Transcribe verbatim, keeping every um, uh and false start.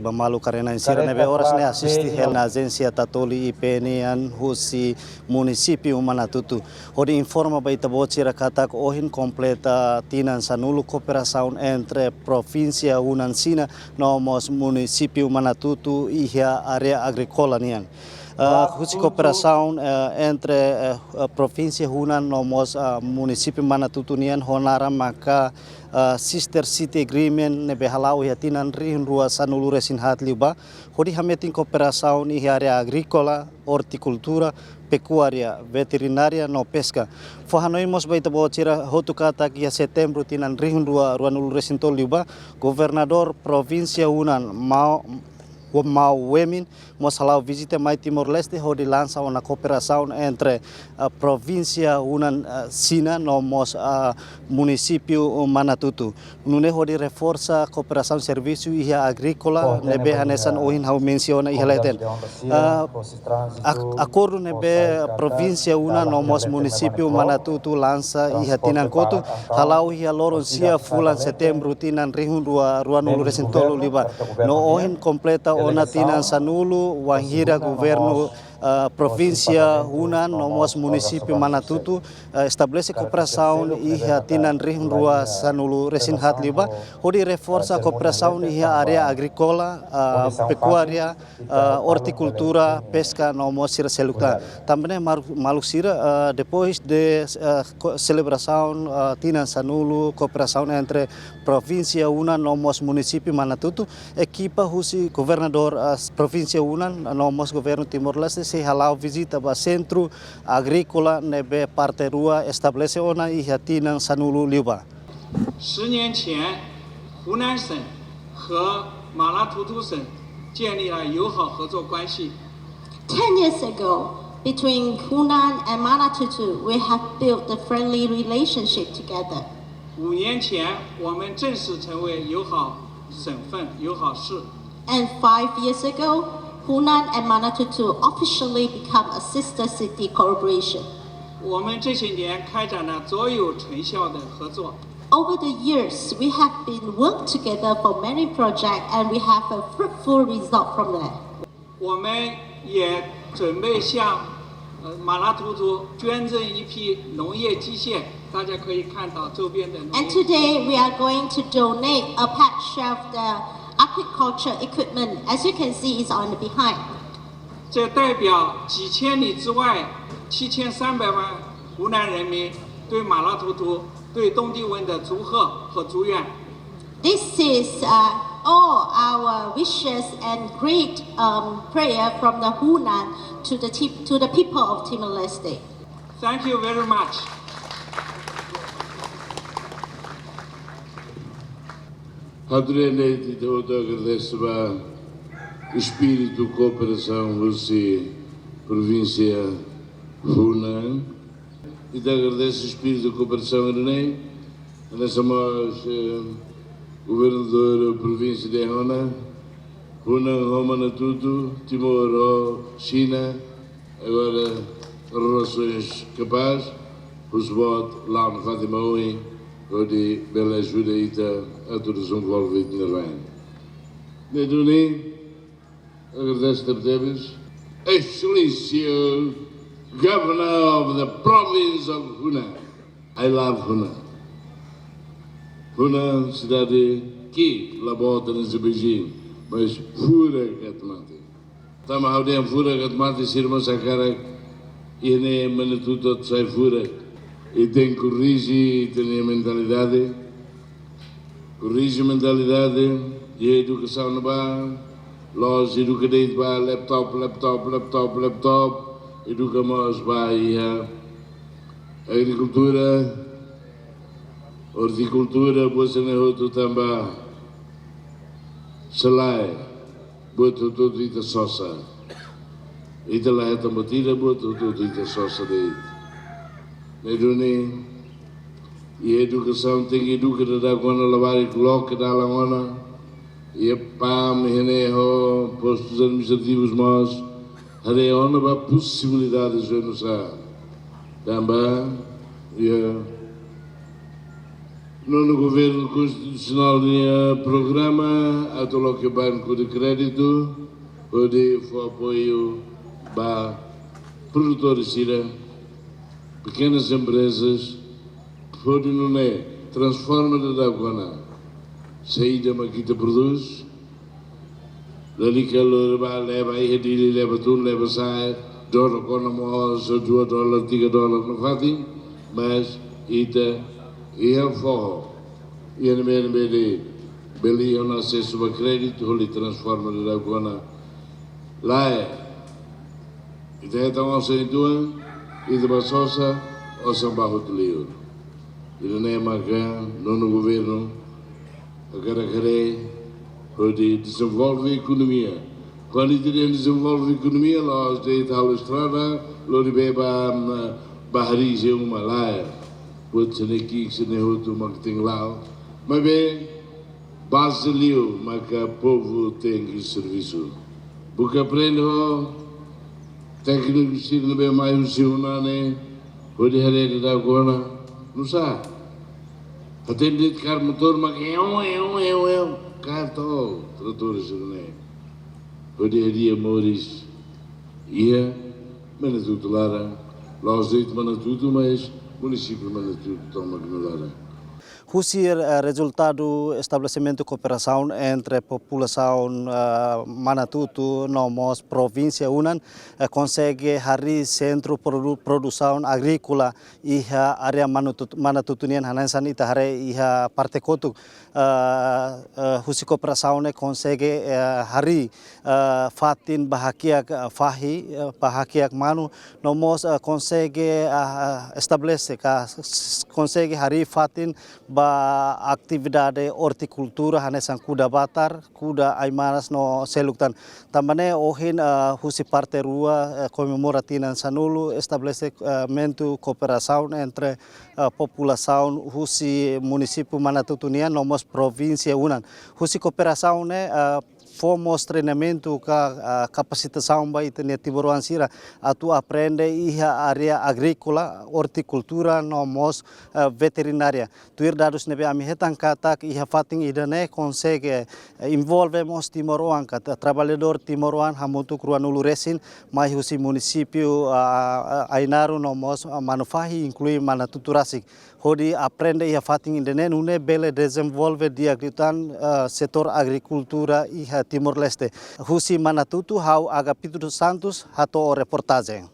Ba maluk karena sira ne'ebé oras ne'e asiste hela ona ajénsia Tatoli I P nian husi munisípiu Manatutu. Hodi informa ba ita-boot sira katak ohin kompleta tinan sanulu kooperasaun entre provínsia Hunan sira no mós munisípiu Manatutu iha área agríkola nian. Ah, husi kooperasaun, eh, entre, eh, eh, provínsia Hunan no mós, ah, munisípiu Manatutu nian ho naran maka, ah, Sister City Agreement ne'ebé hala'o iha tinan rihun rua sanulu resin haat liubá, hodi hametin kooperasaun iha área agríkola, ortikultura, pekuária, veterinária no peska. Fó hanoin mós ba ita-boot sira hotu katak iha setembru tinan rihun rua ruanulu resin tolu liubá, governadór provínsia Hunan Mao, Mao Wei-min, mós hala'o vizita mai Timor-Leste hodi lansa ona kooperasaun entre, ah, provínsia Hunan, ah, sira no mós, ah, munisípiu Manatutu. Nune'e hodi reforsa kooperasaun servisu iha agríkola ne'ebé hanesan ohin ha'u mensiona iha leten. Ah, ak-, akordu ne'ebé provínsia Hunan no mós munisípiu Manatutu lansa iha tinan kotuk, hala'o iha loron sia fulan setembru tinan rihun rua ruanulu resin tolu liubá. No ohin kompleta ona tinan sanulu, wainhira governu, ah, provínsia Hunan no mós munisípiu Manatutu, ah, estabelese kooperasaun iha tinan rihun rua sanulu resin haat liubá, hodi reforsa kooperasaun iha área agríkola, ah, pekuária, ah, ortikultura, peska no mós sira seluk tan. Tanba ne'e mar-, maluk sira, ah, depois de, ah, ko-, selebrasaun, ah, tinan sanulu kooperasaun entre provínsia Hunan no mós munisípiu Manatutu, ekipa husi governadór, ah, provínsia Hunan no mós governu Timor-Leste sei hala'o vizita ba sentru agríkola ne'ebé parte rua estabelese ona iha tinan sanulu liubá. 十年前，湖南省和马拉图图省建立了友好合作关系。 Ten years ago, between Hunan and Manatutu, we have built a friendly relationship together. 五年前，我们正式成为友好省份、友好市。 And five years ago, Hunan and Manatutu officially become a sister city corporation. 我们这些年开展了卓有成效的合作。 Over the years, we have been work together for many projects and we have a fruitful result from that. 我们也准备向，呃，马拉图图捐赠一批农业机械，大家可以看到周边的农 And 业机械。 today we are going to donate a patch of the agriculture equipment. As you can see, it's on the behind. 这代表几千里之外，七千三百万湖南人民对马拉图图、对东帝汶的祝贺和祝愿。 This is uh, all our wishes and great um, prayer from the Hunan to the, Ti- to the people of Timor-Leste. Thank you very much. Hatudu ne'e ita hotu agradese ba espíritu kooperasaun husi provínsia Hunan. Ita agradese espíritu kooperasaun ne'e. Hanesan mós, eh, governadór provínsia de Hunan, Hunan ho Manatutu, Timor ho Xina, agora relações kapás, husu boot la'o nafatin ba oin, hodi bele ajuda ita atu dezenvolve ita-nia rain. Ne'e duni, agradese tebetebes. Excelência, Governor of the Province of Hunan. I love Hunan. Hunan sidade ki'ik, la boot hanesan Beijing, mas furak atu mate. Tanba ha'u dehan furak atu mate, sira mós hakarak iha ne'e Manatutu atu sai furak. I tenke korrije ita-nia mentalidade. Korrije mentalidade, iha edukasaun ne'ebá, la'ós eduka de'it ba laptop, laptop, laptop, laptop, eduka mós ba iha agrikultura, ortikultura, buat sira-ne'e hotu tanba se lae, buat hotu-hotu ita sosa. Ita la hetan buat ida, buat hotu-hotu ita sosa de'it. Ne'e duni, iha edukasaun tenke eduka daudaun ona, labarik loke dalan ona. Iha PAM, iha ne'e ho postus administrativus mós haree ona ba posibilidades oinsá. Tanba iha Nonu Governu Konstitusionál nia programa atu loke banku de kréditu hodi fó apoiu ba produtór sira, pekenas emprezas, hodi nune'e transforma daudaun ona saida mak ita prodús, lalika lori ba leba iha Dili, leba tun, leba sa'e, dólar kona mós dua dólar, tiga dólar nafatin, mas ita iha foho, iha ne'ebé-ne'ebé de'it bele iha ona asesu ba kréditu hodi transforma daudaun ona. Lae, ita hetan osan uitoan, ita bá sosa, osan bá hotu liur. Ida-ne'e maka nonu governu hakarak haree hodi dezenvolve ekonomia. Kuandu ita dehan dezenvolve ekonomia, la'ós de'it halo estrada, lori bee ba, mm, ba harii iha uma, lae. Buat sira-ne'e ki'ik, sira-ne'e hotu mak tenke la'o. Maibé, baze liu maka povu tenke servisu. Buka aprende ho tékniku sira ne'ebé mai husi Yunani, hodi haree daudaun ona, nusá. Hatene de'it kaer motór mak eu, eu, eu, eu. Kaer to'o, tratór sira-ne'e. Hodi hadi'a moris iha Manatutu laran, la'ós de'it Manatutu, mas munisípiu Manatutu tomak nia laran. Husi, eh, rezultadu estabelesimentu kooperasaun entre populasaun, eh, Manatutu no mós provínsia Unan, eh, konsege harii sentru produ-, produsaun agríkola iha área Manutut-, Manatutu nian, hanesan ita haree iha parte kotuk, eh, eh, husi kooperasaun ne'e konsege, eh, harii, eh, fatin ba hakiak, eh, fahi, eh, ba hakiak manu, no mós, eh, konsege, ah, ah, estabelese ka s-, s-, konsege harii fatin ba atividade ortikultura hanesan kuda batar, kuda ai-manas no seluk tan. Tanba ne'e ohin, eh, husi parte rua, eh, komemora tinan sanulu estabelesimentu kooperasaun entre, eh, populasaun husi munisípiu Manatutu nian no mós provínsia Unan. Husi kooperasaun ne'e, eh, fó mós treinamentu ka, ah, kapasitasaun ba ita-nia timoroan sira atu aprende iha área agríkola, ortikultura no mós, ah, veterinária. Tuir dadus ne'ebé ami hetan katak iha fatin ida-ne'e konsege, eh, envolve mós timoroan ka tra-, traballadór timoroan hamutuk ruanulu resin mai husi munisípiu, ah, ah, Ainaro no mós, ah, Manufahi, inklui Manatutu rasik. Hodi aprende iha fatin ida-ne'e nune'e bele dezenvolve di'ak liután, eh, setór agrikultura iha Timor-Leste. Husi Manatutu, ha'u Agapito dos Santos, hato'o reportajen.